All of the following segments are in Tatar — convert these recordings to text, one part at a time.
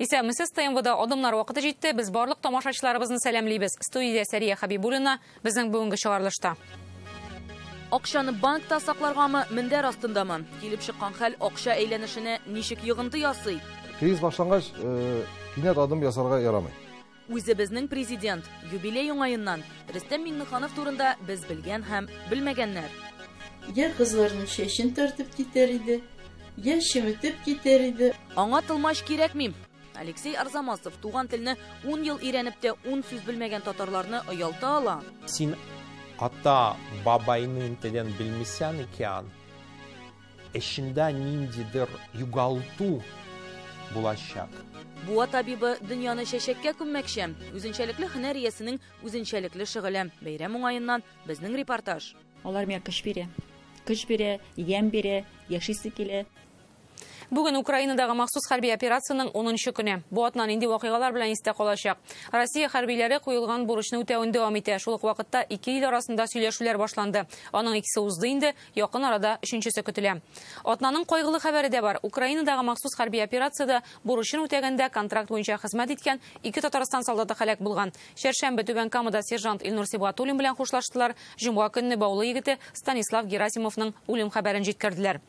Исәнмесез, ТНВда Адымнар вакыты җитте. Без барлык тамашачыларыбызны сәламлибез. Студиядә Сәрия Хәбибуллина, безнең бүгенге чыгарылышта. Акчаны банкта сакларгамы, мендәр астындамы? Килеп чыккан хәл акча әйләнешенә ничек йогынты ясый? Кризис башлангач, кинәт адым ясарга ярамый. Үзебезнең президент юбилей уңаеннан Рөстәм Миңнеханов турында без белгән һәм белмәгәннәр. Я кызларның чәчен тартып китәр иде, я чеметеп китәр иде. Аңа тылмач кирәкми. Алексей Арзамасов туган телне 10 ел өйрәнеп тә 10 сүз белмәгән татарларны оялта ала. Син ата бабайның телен белмисән икән, эчендә ниндидер югалту булачак. Буа табибы дөньяны чәчәккә күммәкче. Үзенчәлекле һөнәр иясенең үзенчәлекле шөгыле. Бәйрәм уңаеннан безнең репортаж. Алар миңа көч бирә. Көч бирә, ямь бирә, яшисе килә. Бүген Украинадагы махсус хәрби операциянең 10нчы көне. Бу атна нинди вакыйгалар белән истә калачак? Россия хәрбиләре куелган бурычны үтәвен дәвам итә. Шул ук вакытта ике ил арасында сөйләшүләр башланды. Аның икесе узды инде, якын арада өченчесе көтелә. Атнаның кайгылы хәбәре дә бар. Украинадагы махсус хәрби операциядә бурычын үтәгәндә контракт буенча хезмәт иткән ике Татарстан солдаты һәлак булган. Чәршәмбе Түбән Камада сержант Илнур Сибгатуллин белән хушлаштылар. Җомга көнне Баулы егете Станислав Герасимовның үлем хәбәрен җиткерделәр.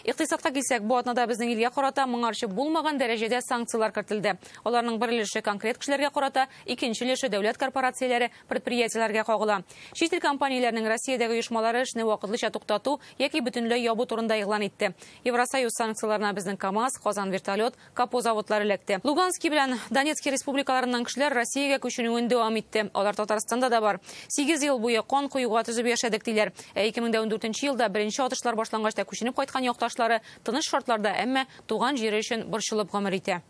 Икътисадка килсәк, бу атнада безнең илгә карата моңарчы булмаган дәрәҗәдә санкцияләр кертелде. Аларның бер өлеше конкрет кешеләргә карата, икенче өлеше дәүләт корпорацияләре, предприятиеләргә кагыла. Чит ил компанияләренең Россиядәге оешмалары эшне вакытлыча туктату яки бөтенләй ябу турында игълан итте. Евросоюз санкцияләренә безнең КАМАЗ, Казан вертолет, Капо заводлары эләкте. Луганский белән Донецкий республикаларыннан кешеләр Россиягә күченүен дәвам итте. Алар Татарстанда да бар. 8 ел буе кан коюга түзеп яшәдек диләр. Ә 2014 елда беренче атышлар башлангач та күченеп кайткан якташлары тыныч шартларда, әмма туган җире өчен борчылып гомер итә.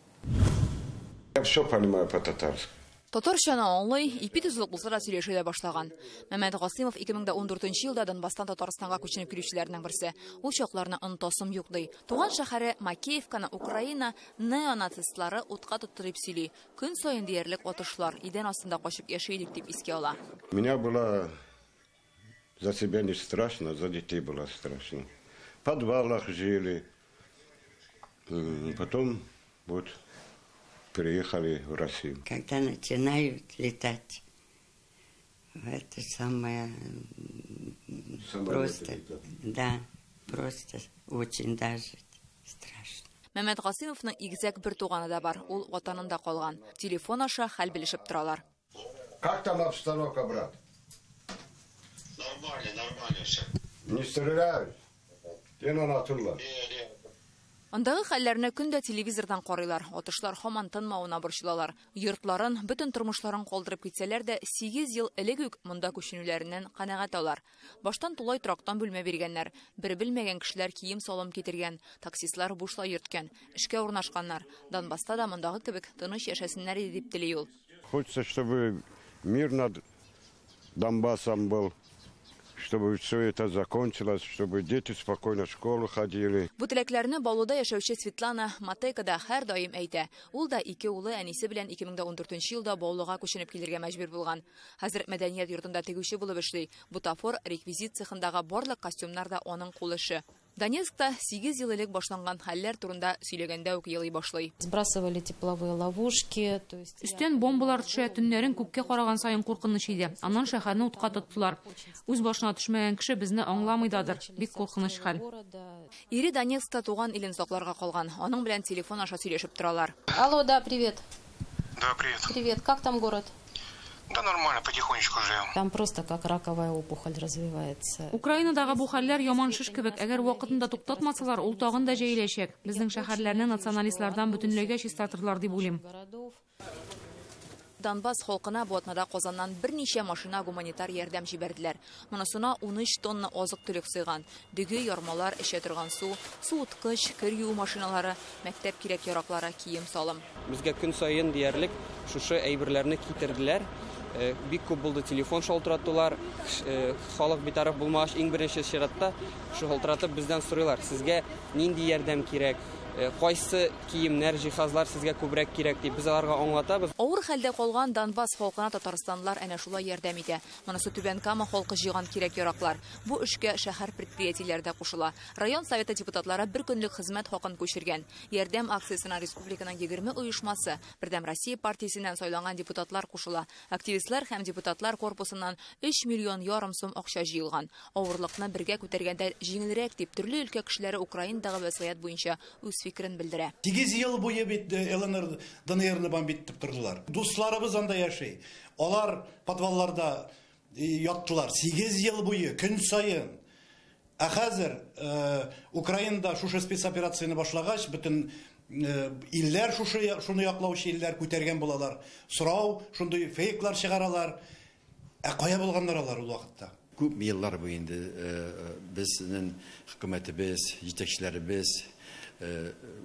Я все понимаю по-татарски. Татарчаны аңлый, ипи төзелеп булса да сөйләшә дә башлаган. Мәмәт Гасыймов 2014 елда Донбасстан Татарстанга күченеп килүчеләрнең берсе. Ул чакларны онытасым юк ди. Туган шәһәре Макеевканы Украина неонацистлары утка тоттырып сөйли. Көн саен диярлек атышлар, идән астында качып яши идек дип искә ала. Меня было за себя не страшно, за детей было страшно. В подвалах жили. Потом вот приехали в Россию. Когда начинают летать, это самое Самолеты просто, летят. да, просто очень даже страшно. Мәмәт Гасыймовның игезәк бер туганы да бар. Ул ватанында калган. Телефон аша хәл белешеп торалар. Как там обстановка, брат? Нормально, нормально все. Не стреляют? Где Андагы хәлләрне көн дә телевизордан карыйлар. Атышлар һаман тынмавына борчылалар. Йортларын, бөтен тормышларын калдырып китсәләр дә, 8 ел элек үк монда күченүләреннән канәгать алар. Баштан тулай торактан бүлмә биргәннәр. Бер белмәгән кешеләр кием-салым китергән, таксистлар бушлай йөрткән, эшкә урнашканнар. Донбасста да мондагы кебек тыныч яшәсеннәр иде дип тели ул. Хочется, чтобы мир над Донбассом был, чтобы все это закончилось, чтобы дети спокойно в школу ходили. Бу теләкләрне Баулыда яшәүче Светлана Матейко да һәр даим әйтә. Ул да ике улы әнисе белән 2014 елда Баулыга күченеп килергә мәҗбүр булган. Хәзер мәдәният йортында тегүче булып эшли. Бутафор реквизит цехындагы барлык костюмнар да аның кул эше. Донецкта 8 ел элек башланган хәлләр турында сөйләгәндә үк елый башлый. Сбрасывали тепловые ловушки, то есть Өстән бомбалар төшә, төннәрен күккә караган саен куркыныч иде. Аннан шәһәрне утка тоттылар. Үз башына төшмәгән кеше безне аңламый дадыр. Бик куркыныч хәл. Ире Донецкта туган илен сакларга калган. Аның белән телефон аша сөйләшеп торалар. Алло, да, привет. Да, привет. Привет, как там город? Да нормально, потихонечку живем. Там просто как раковая опухоль развивается. Украинадагы бу хәлләр яман шеш кебек. Әгәр вакытында туктатмасалар, ул тагын да җәеләчәк. Безнең шәһәрләрне националистлардан бөтенләйгә чистартырлар дип уйлыйм. Донбасс халкына бу атнада Казаннан берничә машина гуманитар ярдәм җибәрделәр. Монысына 13 тонна азык-төлек сыйган. Дөге, ярмалар, эчә торган су, суыткыч, кер юу машиналары, мәктәп кирәк-яраклары, кием-салым. Безгә көн саен диярлек шушы әйберләрне китерделәр. Бик күп булды телефон шалтыратулар. Халык битараф булмагач, иң беренче чиратта шалтыратып бездән сорыйлар. Сезгә нинди ярдәм кирәк? Кайсы киемнәр, җиһазлар сезгә күбрәк кирәк дип без аларга аңлатабыз. Авыр хәлдә калган Донбасс халкына татарстанлылар әнә шулай ярдәм итә. Монысы Түбән Кама халкы җыйган кирәк-яраклар. Бу эшкә шәһәр предприятиеләре дә кушыла. Район советы депутатлары бер көнлек хезмәт хакын күчергән. Ярдәм акциясенә республиканың 20 оешмасы, Бердәм Россия партиясеннән сайланган депутатлар кушыла. Активистлар һәм депутатлар корпусыннан 3,5 миллион сум акча җыелган. Авырлыкны бергә күтәргәндә җиңелрәк дип төрле өлкә кешеләре Украинадагы вазгыять буенча үз фикерен белдерә. 8 ел буе бит ЛНР, ДНРны бомбить тордылар. Дусларыбыз анда яши. Алар подвалларда яттылар. 8 ел буе, көн саен. Ә хәзер Украинада шушы спецоперацияне башлагач, бөтен илләр шушы шуны яклаучы илләр күтәргән булалар. Сорау, шундый фейклар чыгаралар. Ә кая булганнар алар ул вакытта? Күп еллар буе инде безнең хөкүмәтебез, җитәкчеләребез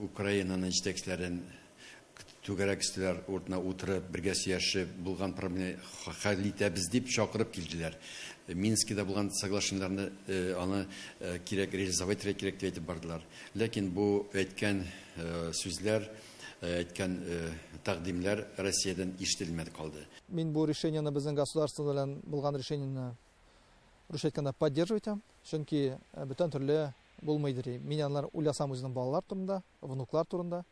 Украинаның җитәкчеләрен түгәрәк өстәлләр уртына утырып, бергә сөйләшеп, булган проблеманы хәл итәбез дип чакырып килделәр. Минскида булган соглашениеләрне аны кирәк реализовать итәргә кирәк дип әйтеп бардылар. Ләкин бу әйткән сүзләр, әйткән тәкъдимнәр Россиядән ишетелмәде калды. Мин бу решениене безнең государство белән булган решениене русча әйткәндә поддерживать итәм, чөнки бүтән төрле булмыйдыр. Мин алар уйласам үзенең балалар турында, внуклар турында,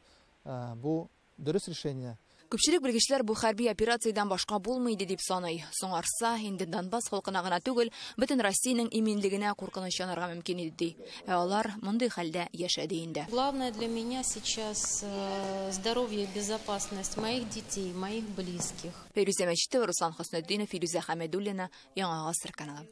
бу дөрес решение. Күпчелек белгечләр бу хәрби операциядән башка булмый иде дип саный. Соңарса, инде Донбасс халкына гына түгел, бөтен Россиянең иминлегенә куркыныч янарга мөмкин иде ди. Ә алар мондый хәлдә яшәде инде. Главное для меня сейчас здоровье и безопасность моих детей, моих близких. Фирүзә Мәҗитова, Руслан Хөснетдинов, Фирүзә Хәмидуллина, Яңа Гасыр каналы.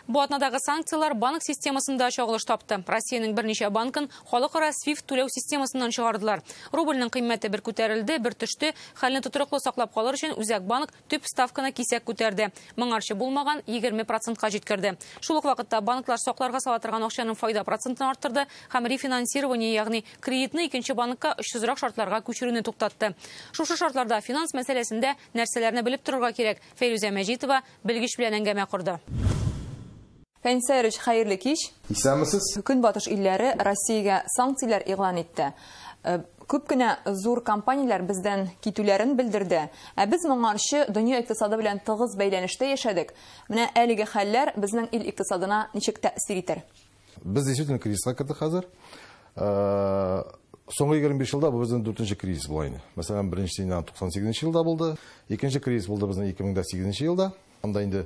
Бу атнадагы санкциялар банк системасында чагылыш тапты. Россиянең берничә банкын халыкара SWIFT түләү системасыннан чыгардылар. Рубльнең кыйммәте бер күтәрелде, бер төште. Хәлне тотрыклы саклап калыр өчен Үзәк банк төп ставканы кисәк күтәрде. Моңарчы булмаган 20%ка җиткерде. Шул ук вакытта банклар сакларга сала торган акчаның файда процентын арттырды һәм рефинансирование, ягъни кредитны икенче банкка очсызрак шартларга күчерүне туктатты. Шушы шартларда финанс мәсьәләсендә нәрсәләрне белеп торырга кирәк? Фәйрүзә Мәҗитова белгеч белән әңгәмә корды. Фәнис Сәйрович, хәерле кич. Исәнмесез. Көнбатыш илләре Россиягә санкцияләр игълан итте. Күп кенә зур компанияләр бездән китүләрен белдерде. Ә без моңарчы дөнья икътисады белән тыгыз бәйләнештә яшәдек. Менә әлеге хәлләр безнең ил икътисадына ничек тәэсир итәр? Без действительно кризиска кердек хәзер. Соңгы 25 елда бу безнең 4нче кризис була инде. Мәсәлән, беренчесе 98 елда булды, икенче кризис булды безнең 2008 елда. Анда инде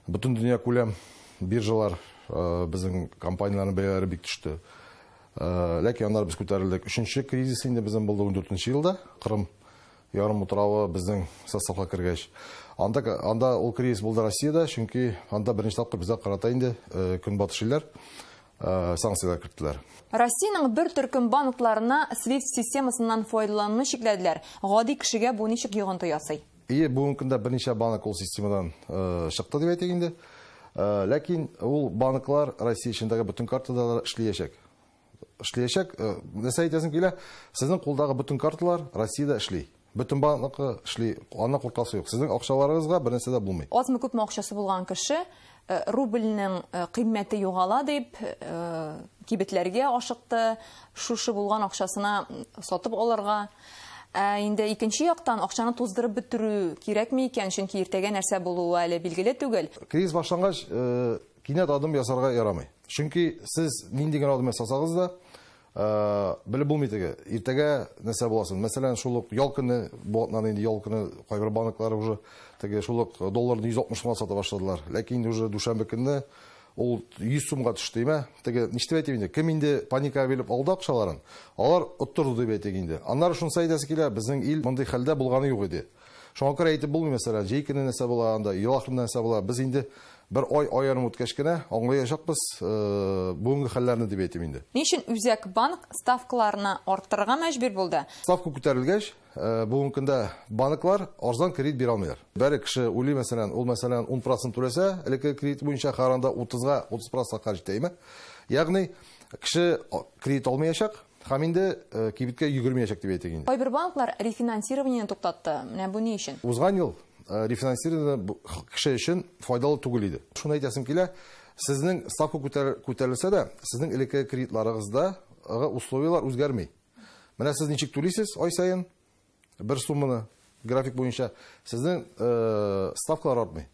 бөтен дөнья күләм биржалар, безнең компанияләрнең бәяләре бик төште. Ләкин аннары без күтәрелдек. Өченче кризис инде безнең булды 14 елда. Кырым ярым утравы безнең составка кергәч. Анда ул кризис булды Россиядә, чөнки анда беренче тапкыр безгә карата инде көнбатыш илләр санкцияләр керттеләр. Россиянең бер төркем банкларына SWIFT системасыннан файдалануны чикләделәр. Гади кешегә бу ничек йогынты ясый? Ие, бүгенге көндә берничә банк ул системадан чыкты дип әйтик инде. Ләкин ул банклар Россия эчендәге бөтен карталар эшләячәк. Эшләячәк. Нәрсә әйтәсем килә? Сезнең кулдагы бөтен карталар Россиядә эшли. Бөтен банкы эшли. Аннан куркасы юк. Сезнең акчаларыгызга бер нәрсә дә булмый. Азмы күпме акчасы булган кеше рубльнең кыйммәте югала дип кибетләргә ашыкты, шушы булган акчасына сатып алырга. Инде икенче яктан акчаны туздырып бетерү кирәкме икән, чөнки иртәгә нәрсә булуы әле билгеле түгел. Кризис башлангач, кинәт адым ясарга ярамый. Чөнки сез нинди генә адым ясасагыз да, белеп булмый теге. Иртәгә нәрсә буласын. Мәсәлән, шул ук ял көне, бу атнада инде ял көне кайбер банклар уже теге шул ук долларны 160 сумга сата башладылар. Ләкин уже дүшәмбе көнне ул 100 сумга төште, димә. Теге нишләп әйтим инде? Кем инде паникага бирелеп алды акчаларын? Алар оттырды дип әйтик инде. Аннары шунысы әйтәсе килә, безнең ил мондый хәлдә булганы юк иде. Шуңа күрә әйтеп булмый, мәсәлән, җәй көне нәрсә була, анда ел ахырында нәрсә була. Без инде бер ай, ай ярым үткәч кенә аңлаячакбыз бүгенге хәлләрне дип әйтим инде. Ни өчен Үзәк банк ставкаларны арттырырга мәҗбүр булды? Ставка күтәрелгәч, бүгенге көндә банклар арзан кредит бирә алмыйлар. Бер кеше уйлый, мәсәлән, ул мәсәлән 10% түләсә, элекке кредит буенча караганда 30% җитә, әйме? Ягъни кеше кредит алмаячак һәм инде кибеткә йөгермәячәк дип әйтик инде. Кайбер банклар рефинансированиене туктатты. Менә бу ни өчен? Узган ел рефинансирование кеше өчен файдалы түгел иде. Шуны әйтәсем килә, сезнең ставка күтәрелсә дә, сезнең элекке кредитларыгызда условияләр үзгәрми. Менә сез ничек түлисез ай саен бер сумманы график буенча, сезнең ставкалар артмый.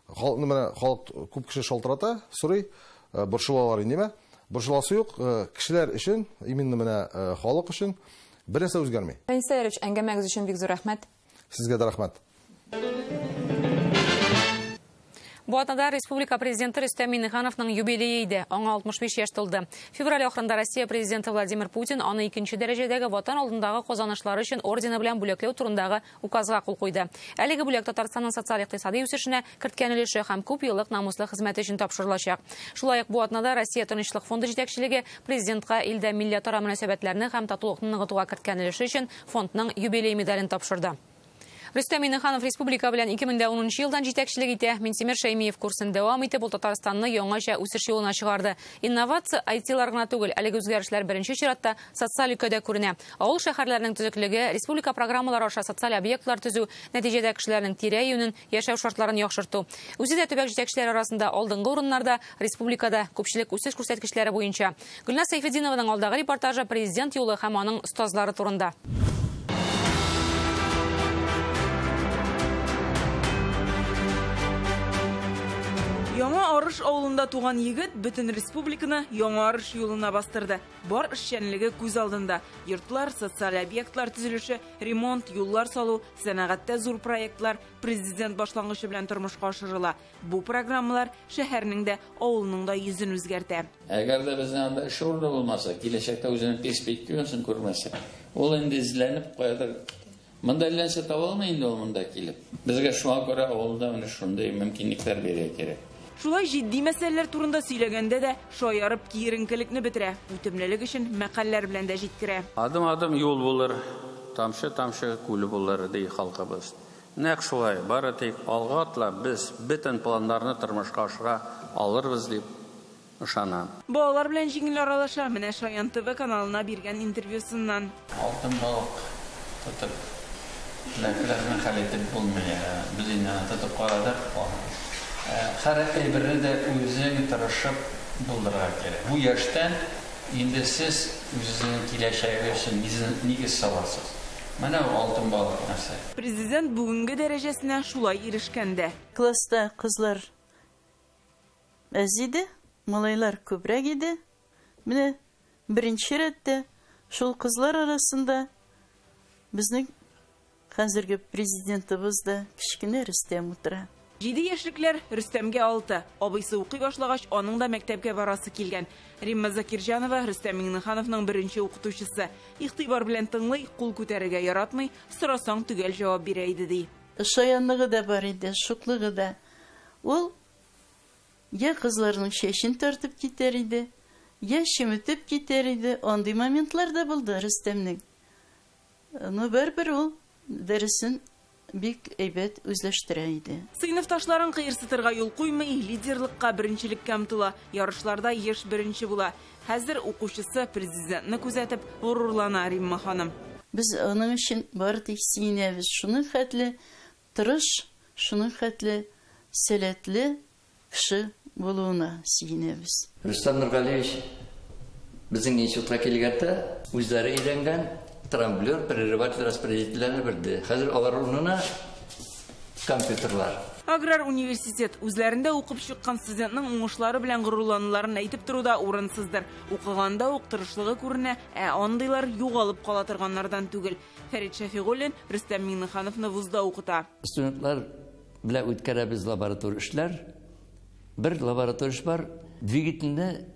Халыкны менә халык күп кеше шалтырата, сорый, борчылалар инде. Борчыласы юк, кешеләр өчен, именно менә халык өчен бер нәрсә үзгәрми. Фәнис Сәярович, әңгәмәгез өчен бик зур рәхмәт. Сезгә дә рәхмәт. Бу атнада республика президенты Рөстәм Миңнехановның юбилее иде. Аңа 65 яшь тулды. Февраль ахырында Россия президенты Владимир Путин аны икенче дәрәҗәдәге Ватан алдындагы казанышлары өчен ордены белән бүләкләү турындагы указга кул куйды. Әлеге бүләк Татарстанның социаль-икътисади үсешенә керткән өлеше һәм күп еллык намуслы хезмәте өчен тапшырылачак. Шулай ук бу атнада Россия Тынычлык фонды җитәкчелеге президентка илдә милләтара мөнәсәбәтләрне һәм татулыкны ныгытуга керткән өлеше өчен фондның юбилей медален тапшырды. Рөстәм Миңнеханов республика белән 2010 елдан җитәкчелек итә. Минтимер Шәймиев курсын дәвам итеп, ул Татарстанны яңача үсеш юлына чыгарды. Инновация IT-лар гына түгел, әлеге үзгәрешләр беренче чиратта социаль өлкәдә күренә. Авыл шәһәрләренең төзеклеге, республика программалары аша социаль объектлар төзү, нәтиҗәдә кешеләрнең тирә-юнен, яшәү шартларын яхшырту. Үзе дә төбәк җитәкчеләре арасында алдынгы урыннарда, республикада күпчелек үсеш күрсәткечләре буенча. Гөлназ Сәйфетдинованың алдагы репортажы президент юлы һәм аның остазлары турында. Яңа Арыш авылында туган егет бөтен республиканы Яңа Арыш юлына бастырды. Бар эшчәнлеге күз алдында. Йортлар, социаль объектлар төзелеше, ремонт, юллар салу, сәнәгатьтә зур проектлар президент башлангычы белән тормышка ашырыла. Бу программалар шәһәрнең дә, авылның да йөзен үзгәртә. Әгәр дә безнең анда эш урыны булмаса, киләчәктә үзенең перспективасын күрмәсә, ул инде эзләнеп каядыр. Монда әйләнсә таба алмый инде ул монда килеп. Безгә шуңа күрә авылда менә шундый мөмкинлекләр бирергә кирәк. Шулай җитди мәсьәләләр турында сөйләгәндә дә шаярып киеренкелекне бетерә. Үтемлелек өчен мәкальләр белән дә җиткерә. Адым-адым юл булыр, тамчы-тамчы күл булыр, ди халкыбыз. Нәкъ шулай, бары тик алга атлап без бөтен планнарны тормышка ашыра алырбыз дип ышанам. Балалар белән җиңел аралаша. Менә Шаян ТВ каналына биргән интервьюсыннан. Алтын балык тотып, теләкләрне хәл итеп булмый. Без инде аны тотып карадык. Һәр әйберне дә үзең тырышып булдырырга кирәк. Бу яшьтән инде сез үзегезнең киләчәге өчен нигез саласыз. Менә ул алтын балык нәрсә. Президент бүгенге дәрәҗәсенә шулай ирешкән дә. Класста кызлар әз иде, малайлар күбрәк иде. Менә беренче рәттә шул кызлар арасында безнең хәзерге президентыбыз да кечкенә Рөстәм утыра. 7 яшьлекләр Рөстәмгә 6. Абыйсы укый башлагач, аның да мәктәпкә барасы килгән. Римма Закирҗанова Рөстәм Миңнехановның беренче укытучысы. Игътибар белән тыңлый, кул күтәрергә яратмый, сорасаң төгәл җавап бирә иде ди. Шаянлыгы да бар иде, шуклыгы да. Ул я кызларның чәчен тартып китәр иде, я чеметеп китәр иде. Андый моментлар да булды Рөстәмнең. Но барыбер ул дәресен бик әйбәт үзләштерә иде. Сыйныфташларын кыерсытырга юл куймый, лидерлыкка, беренчелеккә омтыла. Ярышларда еш беренче була. Хәзер укучысы президентны күзәтеп горурлана Римма ханым. Без аның өчен бары тик сөенәбез. Шуның хәтле тырыш, шуның хәтле сәләтле кеше булуына сөенәбез. Рөстәм Нургалиевич безнең институтка килгәндә үзләре өйрәнгән трамблер, прерыватель, распределительләрне бирде. Хәзер алар урынына компьютерлар. Аграр университет үзләрендә укып чыккан студентның уңышлары белән горурлануларын әйтеп тору да урынсыздыр. Укыганда ук тырышлыгы күренә, ә андыйлар югалып кала торганнардан түгел. Фәрит Шәфигуллин Рөстәм Миңнехановны вузда укыта. Студентлар белән үткәрәбез лаборатор эшләр. Бер лаборатор эш бар, двигательне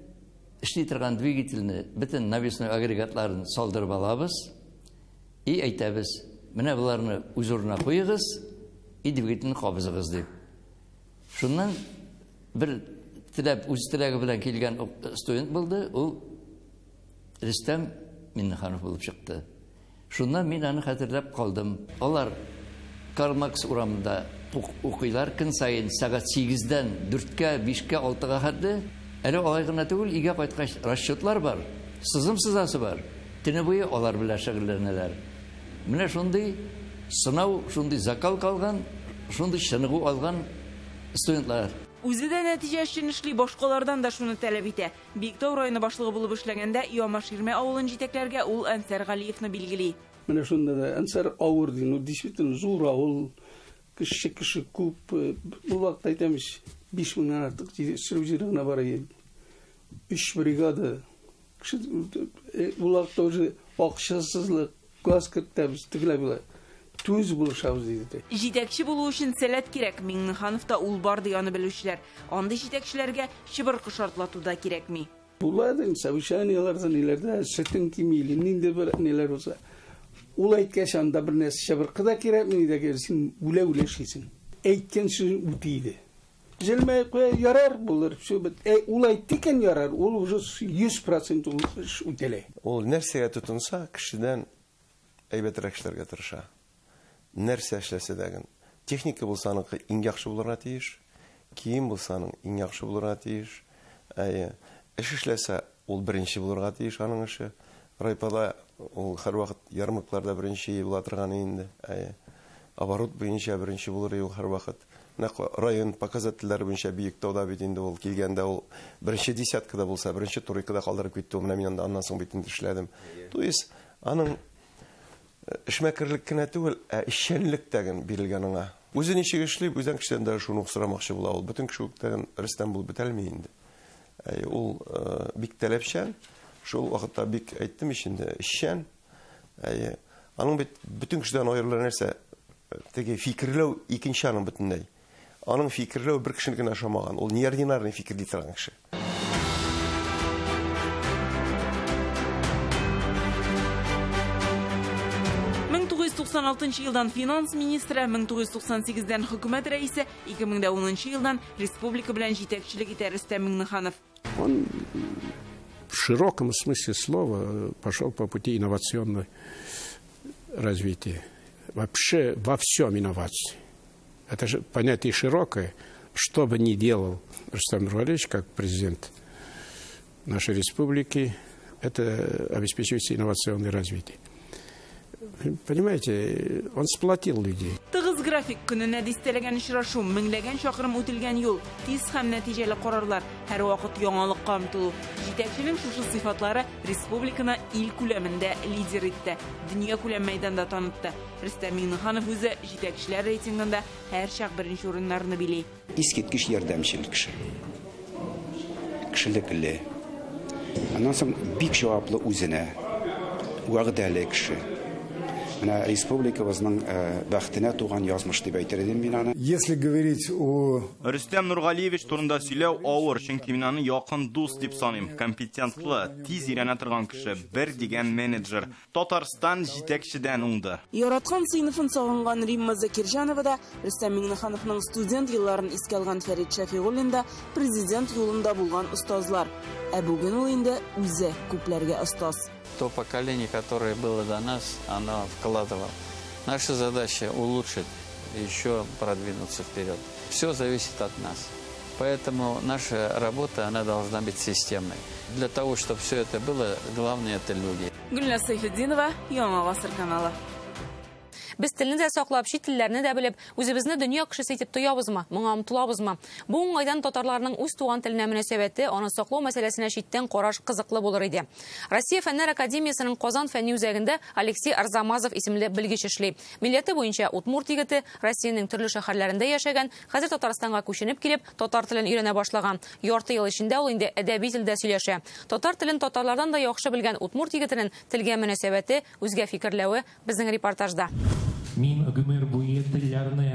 эшли торган двигательне, бөтен навесной агрегатларын салдырып алабыз. И әйтәбез, менә боларны үз урынына куегыз, и двигательне кабызыгыз дип. Шуннан бер теләп, үз теләге белән килгән студент булды, ул Рөстәм Миңнеханов булып чыкты. Шуннан мин аны хәтерләп калдым. Алар Карл Маркс урамында укыйлар көн саен сәгать 8-дән 4-кә, 5-кә, 6-га хәтле. Әле алай гына түгел, өйгә кайткач расчетлар бар, сызым сызасы бар. Төне буе алар белән шөгыльләнәләр. Менә шундый сынау, шундый закалка алган, шундый чыныгу алган студентлар. Үзе дә нәтиҗә өчен эшли, башкалардан да шуны таләп итә. Биектау районы башлыгы булып эшләгәндә Ямаширмә авылын җитәкләргә ул Әнсәр Галиевны билгели. Менә шунда да Әнсәр авыр ди, ну действительно зур авыл, кеше күп. Бу вакытта әйтәм, 5000-нән артык сөрү җире генә бар иде. 3 бригада. Кеше бу вакытта уже акчасызлык, газ кертәбез, тегеләй болай. Түз булышабыз диде. Җитәкче булу өчен сәләт кирәк. Миңнехановта ул бар ди аны белүчеләр. Андый җитәкчеләргә чыбыркы шартлату да кирәкми. Була инде совещаниеләрдә, ниләрдә, сөтен кими, нинди бер ниләр булса. Ул әйткәч, анда бер нәрсә чыбыркы да кирәкми, ни дә кирәк, син үлә-үлә эшлисең. Әйткән сүзен үти иде. Җелмәй куя, ярар булыр, всё бит. Ул әйтте икән ярар, ул уже 100% ул эш үтәлә. Ул нәрсәгә тотынса, кешедән әйбәтрәк эшләргә тырыша. Нәрсә эшләсә дә ген. Техника булса аныкы иң яхшы булырга тиеш, кием булса аның иң яхшы булырга тиеш. Әйе, эш эшләсә, ул беренче булырга тиеш аның эше. Райпада ул һәрвакыт ярмаркаларда беренче була торган инде. Әйе, оборот буенча беренче булыр ул һәрвакыт. Нәкъ район показательләре буенча Биектауда бит инде ул килгәндә ул беренче десяткада булса, беренче тройкада калдырып китте. Менә мин анда аннан соң бит инде эшләдем. То есть аның эшмәкәрлек кенә түгел, ә эшчәнлек тә ген бирелгән аңа. Үзе ничек эшли, үзен кешедән дә шуны ук сорамакчы була ул. Бөтен кеше үк тә Рөстәм булып бетәлми инде. Әй, ул бик таләпчән, шул вакытта бик әйттем ич инде, эшчән. Әй, аның бит бөтен кешедән аерылыр нәрсә, теге фикерләү икенче аның бөтенләй. Аның фикерләү бер кешене генә ошамаган. Ул неординарный фикерли торган кеше. 1996 елдан финанс министры, 1998-дән хөкүмәт рәисе, 2010 елдан республика белән җитәкчелек итә Рөстәм Миңнеханов. Он в широком смысле слова пошел по пути инновационного развития. Вообще во всем инновации. Это же понятие широкое. Что бы ни делал Рустам Нургалиевич, как президент нашей республики, это обеспечивается инновационное развитие. Понимаете, он сплотил людей. Тыгыз график, көненә дистәләгән очрашу, меңләгән чакрым үтелгән юл, тиз һәм нәтиҗәле карарлар, һәр вакыт яңалыкка омтылу. Җитәкченең шушы сыйфатлары республиканы ил күләмендә лидер итте, дөнья күләм мәйданда танытты. Рөстәм Миңнеханов үзе җитәкчеләр рейтингында һәрчак беренче урыннарны били. Искиткеч ярдәмчел кеше. Кешелекле. Аннан соң бик җаваплы үзенә, вәгъдәле кеше. Менә республикабызның бәхетенә туган язмыш дип әйтер идем мин аны. Если говорить о Рөстәм Нургалиевич турында сөйләү авыр, чөнки мин аны якын дус дип саныйм. Компетентлы, тиз өйрәнә торган кеше, бер дигән менеджер. Татарстан җитәкчедән уңды. Яраткан сыйныфын сагынган Римма Закирҗанова да, Рөстәм Миңнехановның студент елларын искә алган Фәрит Шәфигуллин да президент юлында булган остазлар. Ә бүген ул инде үзе күпләргә остаз. То поколение, которое было до нас, оно вкладывало. Наша задача улучшить, еще продвинуться вперед. Все зависит от нас. Поэтому наша работа, она должна быть системной. Для того, чтобы все это было, главное — это люди. Гөлназ Сайфетдинова, Яңа Гасыр каналы. Без телне дә саклап, чит телләрне дә белеп, үзебезне дөнья кешесе итеп тоябызмы, моңа омтылабызмы? Бу уңайдан татарларның үз туган теленә мөнәсәбәте, аны саклау мәсьәләсенә читтән караш кызыклы булыр иде. Россия Фәннәр академиясенең Казан фәнни үзәгендә Алексей Арзамазов исемле белгеч эшли. Милләте буенча удмурт егете, Россиянең төрле шәһәрләрендә яшәгән, хәзер Татарстанга күченеп килеп, татар телен өйрәнә башлаган. Ярты ел эчендә ул инде әдәби телдә сөйләшә. Татар телен татарлардан да яхшы белгән удмурт егетенең телгә мөнәсәбәте, үзгә фикерләве безнең репортажда. Мин гомер буе телләрне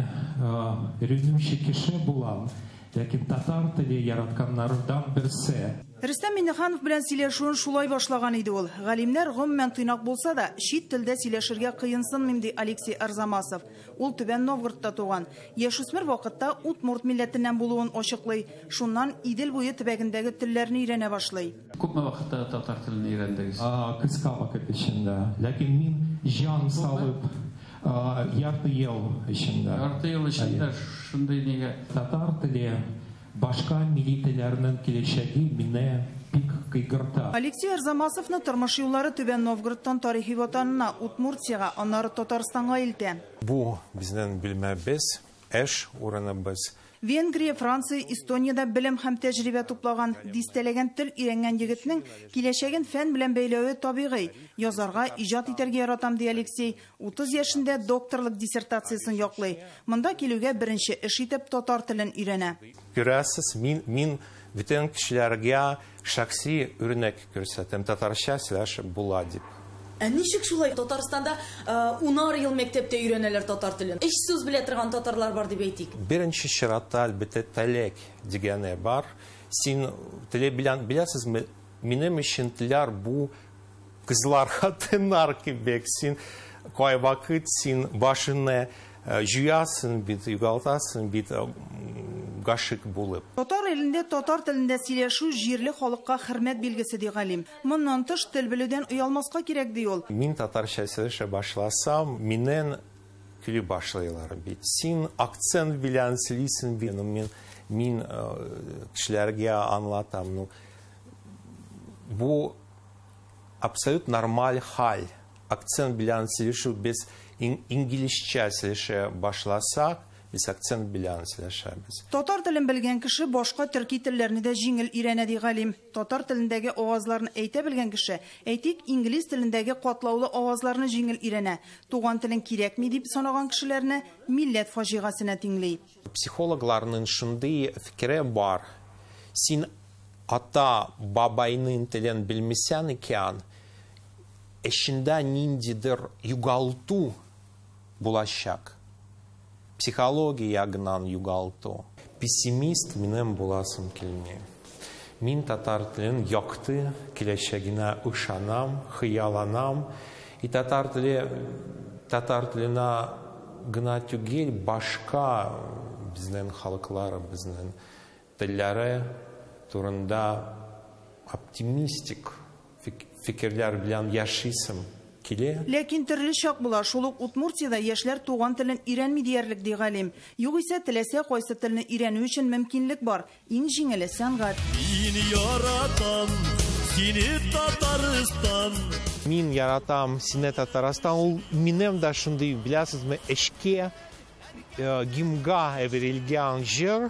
өйрәнүче кеше булам, ләкин татар теле яратканнардан берсе. Рөстәм Миңнеханов белән сөйләшүен шулай башлаган иде ул. Галимнәр гомумән тыйнак булса да, чит телдә сөйләшергә кыенсынмыйм, ди Алексей Арзамасов. Ул Түбән Новгородта туган. Яшүсмер вакытта удмурт милләтеннән булуын ачыклый. Шуннан Идел буе төбәгендәге телләрне өйрәнә башлый. Күпме вакытта татар телен өйрәндегез? Кыска вакыт эчендә. Ләкин мин җан салып ярты ел эчендә. Ярты ел эчендә шундый нигә? Татар теле башка милли телләрнең киләчәге мине бик кайгырта. Алексей Арзамасовны тормыш юллары Түбән Новгородтан тарихи ватанына, Удмуртиягә, аннары Татарстанга илтә. Бу безнең бүлмәбез, эш урыныбыз. Венгрия, Франция, Эстониядә белем һәм тәҗрибә туплаган, дистәләгән тел өйрәнгән егетнең киләчәген фән белән бәйләве табигый. Язарга, иҗат итәргә яратам, ди Алексей. 30 яшендә докторлык диссертациясен яклый. Монда килүгә беренче эш итеп татар телен өйрәнә. Күрәсез, мин бүтән кешеләргә шәхси үрнәк күрсәтәм, татарча сөйләшеп була дип. Ә ничек шулай Татарстанда 10 ел мәктәптә өйрәнәләр татар телен? Өч сүз белә торган татарлар бар дип әйтик. Беренче чиратта әлбәттә теләк дигәне бар. Син теле белән беләсезме, минем өчен телләр бу кызлар, хатыннар кебек. Син кайвакыт син башыңны җуясың бит, югалтасың бит, гашык булып. Татар илендә татар телендә сөйләшү җирле халыкка хөрмәт билгесе, ди галим. Моннан тыш тел белүдән оялмаска кирәк, ди ул. Мин татарча сөйләшә башласам, миннән көлә башлыйлар бит. Син акцент белән сөйлисең бит. Мин кешеләргә аңлатам. Ну, бу абсолют нормаль хәл. Акцент белән сөйләшү, без инглизчә сөйләшә башласак, без акцент белән сөйләшәбез. Татар телен белгән кеше башка төрки телләрне дә җиңел өйрәнә, ди галим. Татар телендәге авазларны әйтә белгән кеше, әйтик, инглиз телендәге катлаулы авазларны җиңел өйрәнә. Туган телен кирәкми дип санаган кешеләрне милләт фаҗигасенә тиңли. Психологларның шундый фикере бар. Син ата бабайның телен белмисәң икән, эчендә ниндидер югалту булачак. Психология ягыннан югалту. Пессимист минем буласым килми. Мин татар телен якты киләчәгенә ышанам, хыялланам. И татар теле, татар теленә гына түгел, башка безнең халыклар, безнең телләре турында оптимистик фикерләр белән яшисем килә. Ләкин төрле чак була. Шул ук Удмуртиядә яшьләр туган телен өйрәнми диярлек, ди галим. Югыйсә теләсә кайсы телне өйрәнү өчен мөмкинлек бар. Иң җиңеле сәнгать. Мин яратам сине, Татарстан. Мин яратам сине, Татарстан. Ул минем дә шундый, беләсезме, эшкә гимнга әверелгән җыр.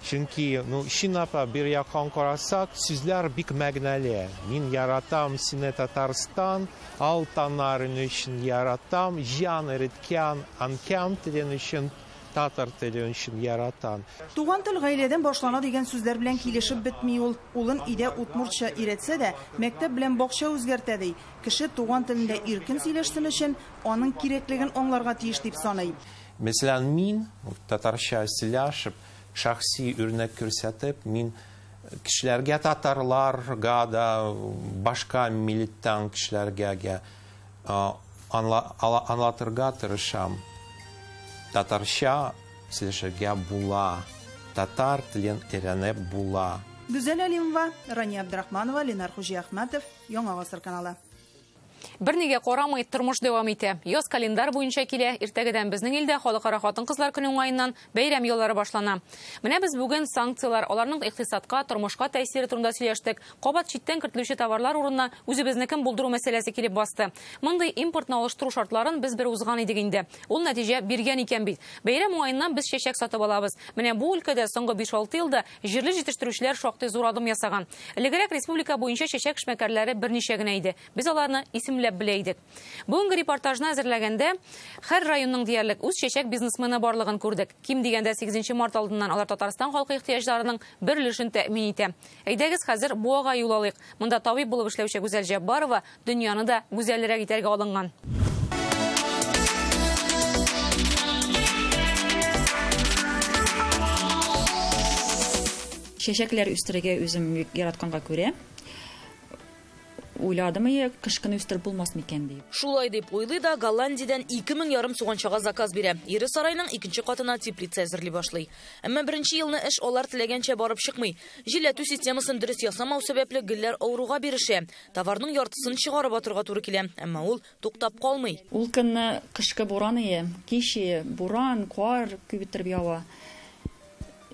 Чөнки, ну, чынлап бер яктан карасак, сүзләр бик мәгънәле. Мин яратам сине, Татарстан, ал таннарын өчен яратам, җан эреткән анкәм телен өчен, татар теле өчен яратам. Туган тел гаиләдән башлана дигән сүзләр белән килешеп бетми ул. Улын өйдә удмуртча өйрәтсә дә, мәктәп белән бакча үзгәртә, ди. Кеше туган телендә иркен сөйләшсен өчен аның кирәклеген аңларга тиеш дип саный. Мәсәлән, мин татарча сөйләшеп, шәхси үрнәк күрсәтеп, мин кешеләргә, татарларга да, башка милләттән кешеләргә аңлатырга тырышам. Татарча сөйләшергә була, татар телен өйрәнеп була. Гүзәл Алимова, Рания Абдрахманова, Ленар Хуҗиәхмәтов, Яңа Гасыр каналы. Бернигә карамый тормыш дәвам итә. Яз календарь буенча килә. Иртәгедән безнең илдә халыкара хатын-кызлар көне уңаеннан бәйрәм яллары башлана. Менә без бүген санкцияләр, аларның икътисадка, тормышка тәэсире турында сөйләштек. Кабат читтән кертелүче товарлар урынына үзебезнекен булдыру мәсьәләсе килеп басты. Мондый импортны алыштыру шартларын без бер узган идек инде. Ул нәтиҗә биргән икән бит. Бәйрәм уңаеннан без чәчәк сатып алабыз. Менә бу өлкәдә соңгы 5-6 елда җирле җитештерүчеләр шактый зур адым ясаган. Элегрәк республика буенча чәчәк эшмәкәрләре берничә генә иде. Без аларны исемләп белә идек. Бүгенге репортажны әзерләгәндә һәр районның диярлек үз чәчәк бизнесмены барлыгын күрдек. Ким дигәндә 8 март алдыннан алар Татарстан халкы ихтыяҗларының бер өлешен тәэмин итә. Әйдәгез хәзер Буага юл алыйк. Монда табиб булып эшләүче Гүзәл Җәббарова дөньяны да гүзәлрәк итәргә алынган. Чәчәкләр үстерергә үзем яратканга күрә уйладым, кыш көне үстереп булмас микән дип. Шулай дип уйлый да Голландиядән 2500 суганчага заказ бирә. Ире сарайның икенче катына теплица әзерли башлый. Әмма беренче елны эш алар теләгәнчә барып чыкмый. Җилләтү системасын дөрес ясамау сәбәпле гөлләр авыруга бирешә. Товарның яртысын чыгарып атырга туры килә, әмма ул туктап калмый. Ул көнне кышкы буран ие, кич ие, буран, кар күп иттереп ява.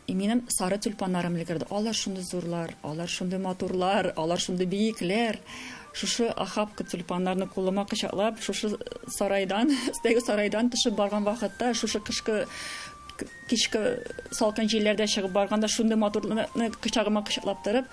Минем сары тюльпаннарым элгерде. Алар шундый зурлар, алар шундый матурлар, алар шундый биекләр. Шушы охапка тюльпаннарны кулыма кочаклап, шушы сарайдан, өстәге сарайдан төшеп барган вакытта, шушы кышкы Кичке салкын җилләрдә чыгып барганда шундый матурлыкны кочагыма кочаклап торып,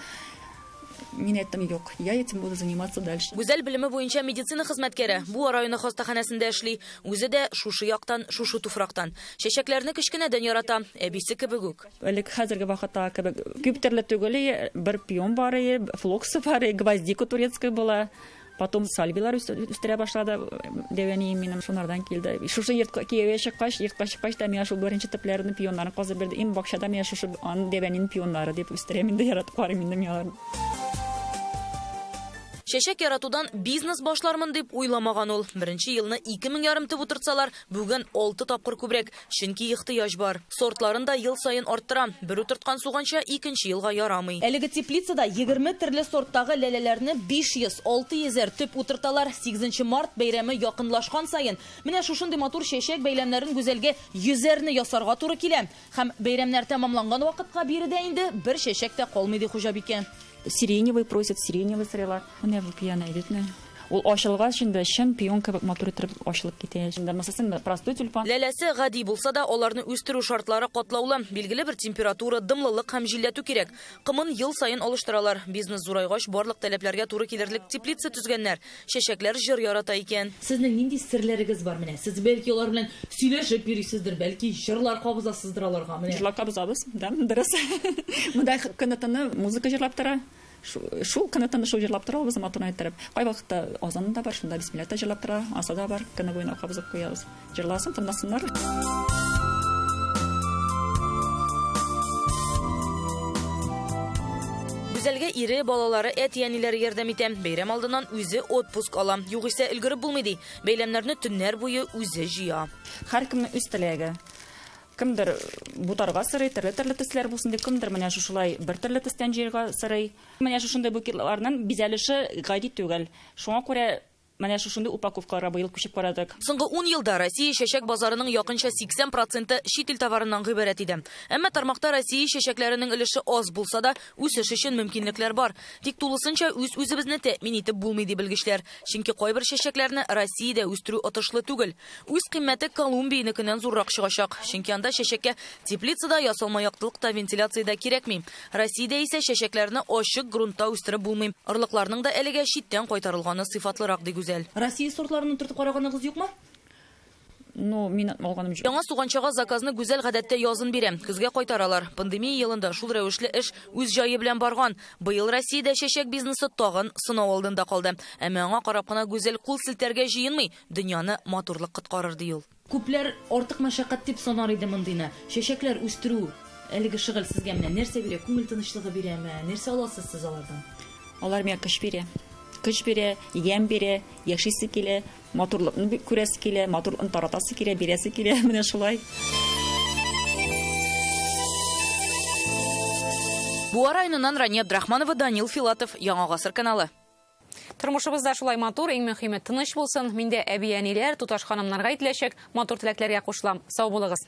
мин әйттем, юк, я этим буду заниматься дальше. Гүзәл белеме буенча медицина хезмәткәре. Буа районы хастаханәсендә эшли. Үзе дә шушы яктан, шушы туфрактан. Чәчәкләрне кечкенәдән ярата, әбисе кебек үк. Элек хәзерге вакытта кебек күп төрле түгел, бер пион бар, флоксы бар, гвоздика турецкая була. Потом сальвилар үстерә башлады, дәвәнием минем шунардан килде. Шушы йортка кияүгә чыккач, йортка чыккач та миңа шул беренче төпләрне, пионнарын казып бирде. Иң бакчада миңа шушы аның дәвәнинең пионнары дип үстерәм инде, яратып карыйм инде мин аларны. Чәчәк яратудан бизнес башлармын дип уйламаган ул. Беренче елны 2500 төп утыртсалар, бүген 6 тапкыр күбрәк, чөнки ихтыяҗ бар. Сортларын да ел саен арттыра. Бер утырткан суганча икенче елга ярамый. Әлеге теплицада 20 төрле сорттагы ләләләрне 500-600 төп утырталар. 8 март бәйрәме якынлашкан саен менә шушындый матур чәчәк бәйләмнәрен Гүзәлгә 100-әрне ясарга туры килә. Һәм бәйрәмнәр тәмамланган вакытка биредә инде бер чәчәк тә калмый, ди хуҗабикә. Сиреневый просит, сиреневый сырыйлар. Менә бу пьяная бит. Ул ачылгач инде чын пион кебек матур итеп ачылып китә. Инде мәсәлән, простой тюльпан. Ләләсе гади булса да, аларны үстерү шартлары катлаулы. Билгеле бер температура, дымлылык һәм җилләтү кирәк. Кымын ел саен алыштыралар. Бизнес зурайгач, барлык таләпләргә туры килерлек теплица төзгәннәр. Чәчәкләр җыр ярата икән. Сезнең нинди серләрегез бар менә? Сез бәлки алар белән сөйләшеп йөрисездер, бәлки җырлар кабызасыздыр аларга менә. Җырлар кабызабыз, да, дөрес. Монда көне-төне музыка җырлап тора. Шул көне-төне шул җырлап тора, без матур әйттереп. Кайвакытта азан да бар, шунда бисмилла да җырлап тора, аса да бар, көне буена кабызып куябыз. Җырласын, тыңласыннар. Гүзәлгә ире, балалары, әти-әниләре ярдәм итә. Бәйрәм алдыннан үзе отпуск ала. Югыйсә өлгереп булмый ди. Бәйләмнәрне төннәр буе үзе җыя. Һәркемнең үз теләге. Кемдер бутарга сырый, төрле-төрле төсләр булсын дип, кемдер менә шушылай бер төрле төстән җыярга сырый. Менә шушындый букетларның бизәлеше гади түгел. Шуңа күрә менә шушындый упаковкаларга быел күчеп карадык. Соңгы 10 елда Россия чәчәк базарының якынча 80% чит ил товарыннан гыйбарәт иде. Әмма тармакта Россия чәчәкләренең өлеше аз булса да, үсеш өчен мөмкинлекләр бар. Тик тулысынча үз-үзебезне тәэмин итеп булмый ди белгечләр. Чөнки кайбер чәчәкләрне Россиядә үстерү отышлы түгел. Үз кыйммәте Колумбиянекеннән зуррак чыгачак. Чөнки анда чәчәккә теплицада ясалма яктылык та, вентиляция дә кирәкми. Россиядә исә чәчәкләрне ачык грунтта үстереп булмый. Орлыкларның да әлегә читтән кайтарылганы сыйфатлырак ди Гүзәл. Россия сортларын тотып караганыгыз юкмы? Ну, мин алганым юк. Яңа суганчага заказны Гүзәл гадәттә язын бирә. Көзгә кайтаралар. Пандемия елында шул рәвешле эш үз җае белән барган. Быел Россиядә чәчәк бизнесы тагын сынау алдында калды. Әмма аңа карап кына Гүзәл кул селтәргә җыенмый. Дөньяны матурлык коткарыр ди ул. Күпләр артык мәшәкать дип санар иде мондыйны. Чәчәкләр үстерү әлеге шөгыль сезгә менә нәрсә бирә? Күңел тынычлыгы бирәме? Нәрсә аласыз сез алардан? Алар миңа көч бирә. Көч бирә, ямь бирә, яшисе килә, матурлыкны күрәсе килә, матурлыкны таратасы килә, бирәсе килә, менә шулай. Буа районыннан Рания Абдрахманова, Данил Филатов, Яңа Гасыр каналы. Тормышыбызда шулай матур, иң мөһиме тыныч булсын. Миндә әби-әниләр, туташ ханымнарга әйтеләчәк матур теләкләргә кушылам. Сау булыгыз.